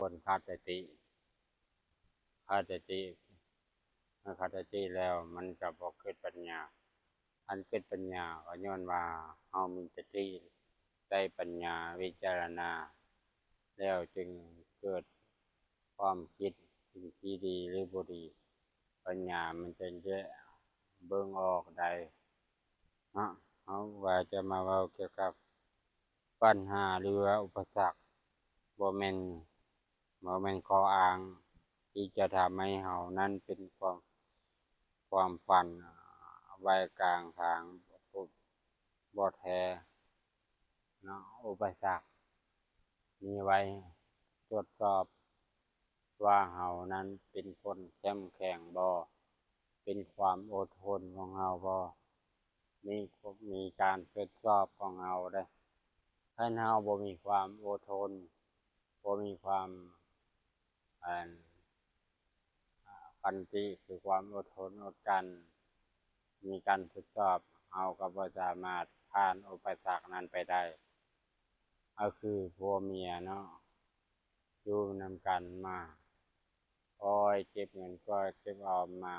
ຄົນຂາດສະຕິ, ຂາດສະຕິ, ເມື່ອຂາດສະຕິແລ້ວມັນຈະບໍ່ເກີດປັນຍາ. ອັນເກີດປັນຍາກໍຍ້ອນວ່າເຮົາມີສະຕິ, ໃຊ້ປັນຍາວິຈາລະນາ ແລ້ວຈຶ່ງເກີດຄວາມຄິດສິ່ງທີ່ດີ ຫຼື ບໍ່ດີ, ປັນຍາມັນຈະແຍກເບິ່ງອອກໄດ້ເນາະ. ເຮົາວ່າຈະມາເວົ້າກ່ຽວກັບ ບັນຫາ ຫຼືວ່າອຸປະສັກ ບໍ່ແມ່ນ ບໍ່ແມ່ນຂໍ້ອ້າງທີ່ຈະທຳໃຫ້ເຮົານັ້ນເປັນຄວາມ ຄວາມຝັນໄວ້ກາງທາງບໍ່ແທ້ເນາະ. ອຸປະສັກມີໄວ້ ກວດສອບວ່າເຮົານັ້ນເປັນຄົນເຂັ້ມແຂງບໍ່, ເປັນຄວາມອົດທົນຂອງເຮົາບໍ່, ມີ ມີການທົດສອບຂອງເຮົາເດ້. ຄັນເຮົາບໍ່ມີຄວາມອົດທົນ, ບໍ່ມີຄວາມ ອັນ ຂັນຕິ ຄືຄວາມອົດທົນອົດກັ້ນ, ມີການທົດສອບ, ເຮົາກໍບໍ່ສາມາດຜ່ານອຸປະສັກນັ້ນໄປໄດ້. ກໍຄືຜົວເມຍເນາະ ຢູ່ນຳກັນມາ ຄ່ອຍເກັບເງິນ ຄ່ອຍເກັບອອມມາ,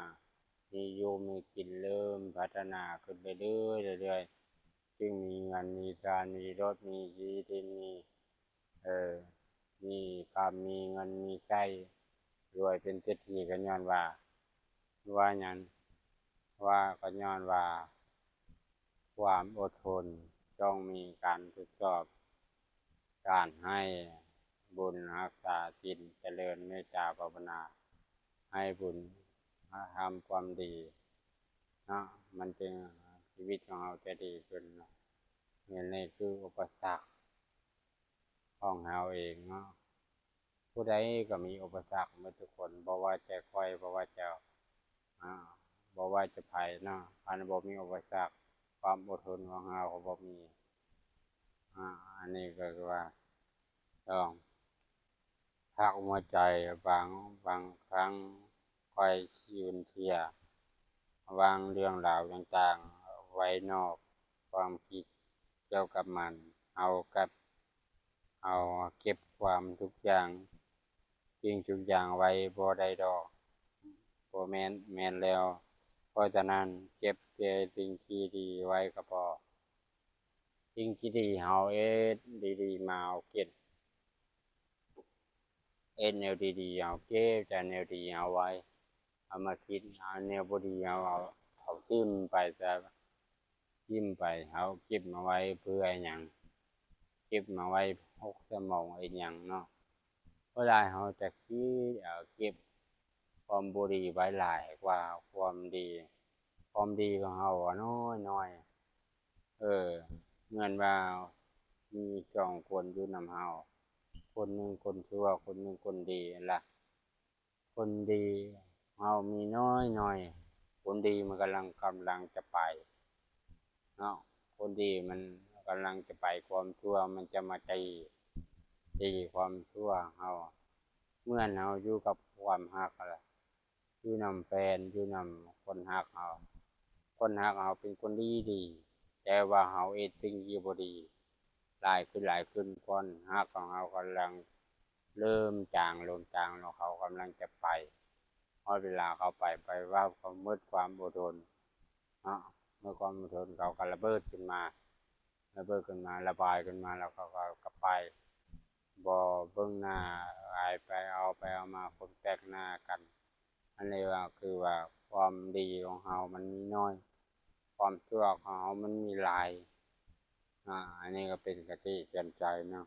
ມີຢູ່ມີກິນ ເລີ່ມພັດທະນາຂຶ້ນເລື້ອຍໆ ເລື້ອຍໆ ຈຶ່ງມີເງິນມີຊານ ມີລົດມີທີ່ດິນ ມີ ເອີ ມີຄຳ ມີເງິນມີໃຊ້ ລວຍເປັນເສດຖີ ກໍຍ້ອນວ່າ ວ່າຫຍັງ ວ່າ ກໍຍ້ອນວ່າ ຄວາມອົດທົນ, ຕ້ອງມີການທົດສອບ, ການໃຫ້ບຸນ, ຮັກສາສິນ, ຈະເລີນເມດຕາພາວະນາ, ໃຫ້ບຸນ, ທຳຄວາມດີເນາະ, ມັນຈຶ່ງ ຊີວິດຂອງເຮົາຈະດີຂຶ້ນເນາະ. ແມ່ນ ນີ້ຄືອຸປະສັກຂອງເຮົາເອງເນາະ. ຜູ້ໃດກໍມີອຸປະສັກໝົດທຸກຄົນ, ບໍ່ວ່າແຕ່ຂ້ອຍ, ບໍ່ວ່າແຕ່ ອາ ບໍ່ວ່າແຕ່ໃຜເນາະ, ຄັນບໍ່ມີອຸປະສັກ, ຄວາມອົດທົນຂອງເຮົາກໍບໍ່ມີ. ອາ ອັນນີ້ກໍຄືວ່າ ຕ້ອງພັກຫົວໃຈ. ບາງ ບາງຄັ້ງຂ້ອຍສູນເສຍຫວ່າງເລື່ອງລາວຕ່າງໆໄວ້ນອກຄວາມຄິດກ່ຽວກັບມັນ. ເຮົາກັບ ເຮົາເກັບຄວາມທຸກຢ່າງ, ສິ່ງທຸກຢ່າງໄວ້ບໍ່ໄດ້ດອກ. ບໍ່ແມ່ນ, ແມ່ນແລ້ວ. ເພາະສະນັ້ນ ເກັບແຕ່ສິ່ງທີ່ດີໄວ້ກໍພໍ. ສິ່ງທີ່ດີເຮົາເຮັດດີໆມາ, ເຮົາເກັບ ເຮັດແນວດີໆ ເຮົາເກັບແຕ່ແນວດີເຮົາໄວ້, ເອົາມາຄິດ, ເອົາແນວບໍ່ດີເຮົາເອົາ ເອົາຖິ້ມໄປຊະ, ຖິ້ມໄປ. ເຮົາເກັບມາໄວ້ເພື່ອຫຍັງ? ເກັບມາໄວ້ຫົກສະໝອງເຮັດຫຍັງເນາະ? ເວລາເຮົາຈະຄິດ ເອົາ ເກັບຄວາມບໍ່ດີໄວ້ຫຼາຍກວ່າຄວາມດີ. ຄວາມດີຂອງເຮົາອະນ້ອຍໆ. ເອີ ເໝືອນວ່າມີສອງຄົນຢູ່ນຳເຮົາ, ຄົນໜຶ່ງຄົນຊົ່ວ, ຄົນໜຶ່ງຄົນດີຫັ້ນລະ. ຄົນດີເຮົາມີນ້ອຍໆ, ຄົນດີມັນກຳລັງ ກຳລັງຈະໄປເນາະ, ຄົນດີມັນກຳລັງຈະໄປ, ຄວາມຊົ່ວມັນຈະມາຕີ ຕີຄວາມຊົ່ວເຮົາ. ເໝືອນເຮົາຢູ່ກັບຄວາມຮັກຫັ້ນລະ, ຢູ່ນຳແຟນ, ຢູ່ນຳຄົນຮັກເຮົາ. ຄົນຮັກເຮົາເປັນຄົນດີໆ, ແຕ່ວ່າເຮົາເຮັດສິ່ງທີ່ບໍ່ດີຫຼາຍຂຶ້ນ, ຫຼາຍຂຶ້ນ, ຄົນຮັກຂອງເຮົາກຳລັງເລີ່ມຈາງລົງ, ຈາງລົງ, ເຂົາກຳລັງຈະໄປ. ຮອດເວລາເຂົາໄປ, ໄປວ່າເຂົາໝົດຄວາມອົດທົນເນາະ, ໝົດຄວາມອົດທົນ, ເຂົາກໍລະເບີດຂຶ້ນມາ, ລະເບີດຂຶ້ນມາ, ລະບາຍຂຶ້ນມາ, ແລ້ວເຂົາກໍ ກໍໄປ. ບໍ່ເບິ່ງໜ້າອາຍ, ໄປເອົາ ໄປເອົາມາຄົນແປກໜ້າກັນ. ອັນນີ້ວ່າ ຄືວ່າຄວາມດີຂອງເຮົາມັນມີໜ້ອຍ, ຄວາມຊົ່ວຂອງເຮົາມັນມີຫຼາຍ. ອາ ອັນນີ້ກໍເປັນຄະຕິເຕືອນໃຈເນາະ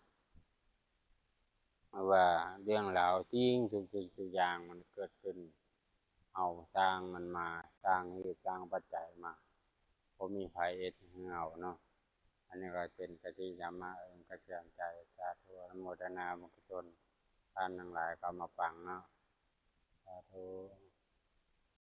ວ່າເລື່ອງລາວ ສິ່ງທຸກສິ່ງທຸກຢ່າງມັນເກີດຂຶ້ນ ເຮົາສ້າງມັນມາ, ສ້າງເຫດສ້າງປັດໄຈມາ, ບໍ່ມີໃຜເຮັດໃຫ້ເຮົາເນາະ. ອັນນີ້ກໍເປັນຄະຕິທຳມະ ເອີ ກະເຕືອນໃຈ. ສາທຸ ອະນຸໂມທະນາບຸນກຸສົນທ່ານທັງຫຼາຍເຂົ້າມາຟັງເນາະ. ສາທຸ.